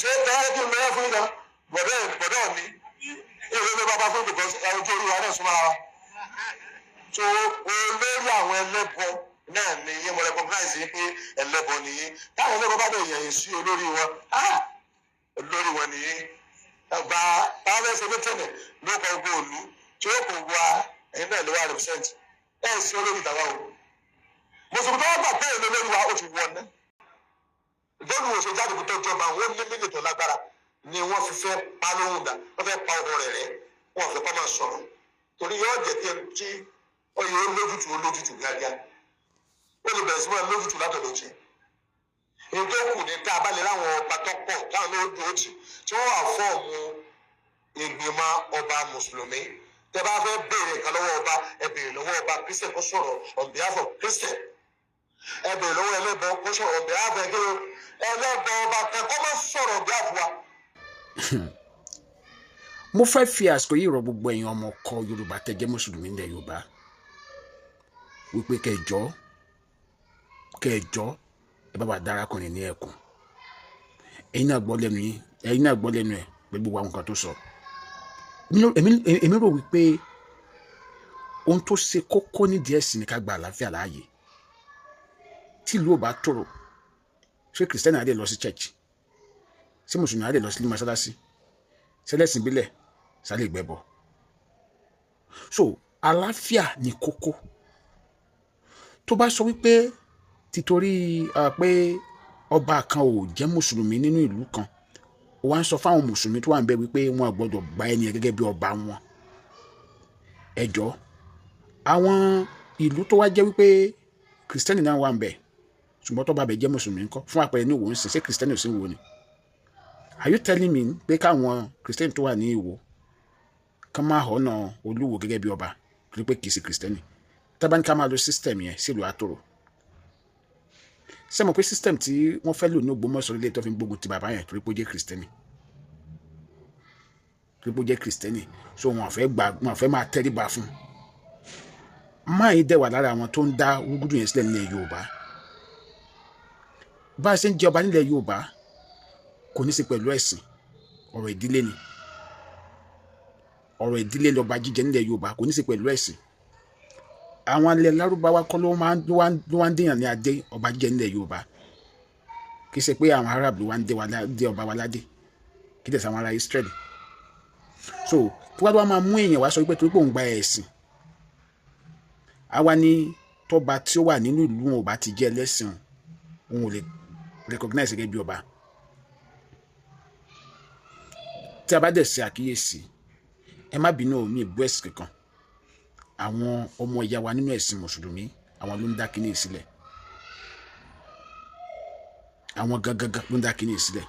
Ṣé dáhùn kí n lọ́wọ́ fún yín bọ̀dọ̀ bọ̀dọ̀ mi èrè ló bá bá fún because ojú orí wa náà súnmọ́ ara wa. So olórí àwọn ẹlẹ́bọ náà ni yín, mo recognize yín pé ẹlẹ́bọ ni yín. Táwọn ẹlẹ́bọ bá dẹ̀ yẹ̀yìn sí olórí wọn, olórí wọn ni yín. Gba táwọn ẹsẹ̀ mẹ́tẹ̀ẹ̀nì ló kọ gbogbo òlu tí ó kò wá, ẹ̀yin náà ló wá represent ẹ̀ sí olórí ìtàwá o. Mùsùlùmí tó wá gbà pé èlò lórí wa ó ti wọ̀ ná. Bọ́ọ̀lù òṣèlú jáde kó tó jọba, wọn ní mílíọ̀nù tó lágbára ni wọ́n fi fẹ́ pa lóhùn dà, wọ́n fẹ́ pa ọkọ rẹ̀ rẹ́, wọ́n fẹ́ kọ́ máa sọ̀rọ̀ torí yóò jẹ́ kí ẹni tí ọyẹ ó lójútùú, ó lójútùú kíákíá, ó lè bẹ̀rẹ̀ sí máa lójútùú látọ̀dọ̀ tiẹ̀. Èyí tó kù ní tá a bá lè láwọn ọba tó pọ̀ táwọn ló dúró tì tí wọ́n wà form ìgbìmọ̀ ọba mùsùlùmí. Tẹ bá fẹ́ béèrè nǹkan lọ́wọ́ ọba, ẹ béèrè lọ́wọ́ ọba Christian kó sọ̀rọ̀ on behalf of Christian. Ẹ béèrè lọ́wọ́ ẹlẹ́bọ kó sọ̀rọ̀ on behalf ẹgbẹ́ ẹlẹ́bọ. Ọba kan kó má sọ̀rọ̀ on behalf wa. Mo fẹ́ fi àsìkò yìí rọ gbogbo ẹ̀yin ọmọ ọkọ Yorùbá tẹ́ jẹ́ mùsùlùmí nílẹ̀ Yorùbá wípé kẹjọ kẹjọ, ẹ bá wa dárákùnrin ní ẹkùn. Ẹ̀yin náà gbọ́ lẹ́nu yín, ẹ̀yin náà gbọ́ lẹ́nu ẹ̀ pẹ̀lú gbogbo àwọn nǹkan tó sọ. Èmi rò wípé ohun tó ṣe kókó nídìí ẹ̀sìn ni ká gba àlàáfíà láàyè. Tí ìlú ò bá tòrò, ṣé Christian á lè lọ sí church? Ṣé mùsùlùmí á lè lọ sí mọ́sálásí? Ṣẹlẹ́sìn ìbílẹ̀ sálẹ̀ gbẹ́bọ? So àlàáfíà ní kókó. Tó bá sọ wípé títorí pé ọba kan ò jẹ́ mùsùlùmí nínú ìlú kan, ó wá ń sọ fáwọn mùsùlùmí tó wà ń bẹ wípé wọn ò gbọdọ̀ gba ẹni yẹn gẹ́gẹ́ bí ọba wọn. Ẹjọ́, àwọn ìlú tó wá jẹ́ wípé Christian náà wà ń bẹ, ṣùgbọ́n tó bá bẹ jẹ́ mùsùlùmí ńkọ́? Fún àpẹẹrẹ, ní Ìwó ń sìn, ṣé Christian ò sí Ìwó ni? Are you telling me pé káwọn Christian tó wà ní Ìwó kán máa họ́nà Olúwo gẹ́gẹ́ bí ọba torí pé kì í ṣe Christian? Tábà ní ká máa lo system yẹn sílùú àtòrò, ṣé mo pé system tí wọ́n fẹ́ lò ní Ògbómọ̀ṣọ́ ilé tó fi ń gbógun ti bàbá yẹn torí pé ó jẹ́ Christian, torí pé ó jẹ́ Christian, so wọn fẹ́ gbà, wọn fẹ́ máa tẹríba fún máa yìí dẹ̀ wà lára àwọn tó ń dá rúgúdù yẹn sílẹ̀ nílẹ̀ Yorùbá. Bá a ṣe ń jẹ ọba nílẹ̀ Yorùbá kò ní í ṣe pẹ̀lú ẹ̀sìn, ọ̀rọ̀ ìdílé ni. Ọ̀rọ̀ ìdílé lọ́ba jíjẹ nílẹ̀ Yorùbá, kò ní í ṣe pẹ̀lú ẹ̀sìn. Àwọn ilẹ̀ Lárúbáwá kọ́ ló wá ń dèèyàn ní adé ọba jíjẹ nílẹ̀ Yorùbá. Kì í ṣe pé àwọn Arab ló wá ń dé ọba wa ládé, kì í tẹ̀sí àwọn ará Israel. So kí wá ló wá máa mú èèyàn wá sọ wípé torí pé òun gba ẹ̀sìn, àwa ní tọ́ba tí ó wà nínú ìlú wọn ò bá ti jẹ́ ẹlẹ́sìn, òun ò lè recognize gẹ́gẹ́ bí ọba? Tí a bá dẹ̀ ṣe àkíyèsí, ẹ má bínú, mi ì bú ẹ̀sìn kankan, àwọn ọmọ ìyá wa nínú ẹ̀sìn mùsùlùmí, àwọn ló ń dá kínní sílẹ̀. Àwọn gangan ló ń dá kínní sílẹ̀.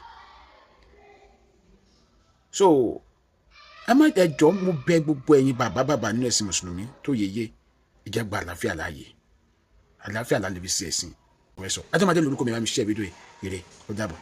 So ẹ má, ẹ jọ̀ọ́, mo bẹ̀ gbogbo ẹ̀yin bàbá bàbá nínú ẹ̀sìn mùsùlùmí tó yeye, ẹ jẹ́ gba àlàáfíà láàyè. Àlàáfíà la lè fi ṣe ẹ̀sìn. Ọ̀rẹ́ sọ Adémọdé lórúkọ mi, bá mi ṣe fídíò yìí. Ire, ó dàbọ̀.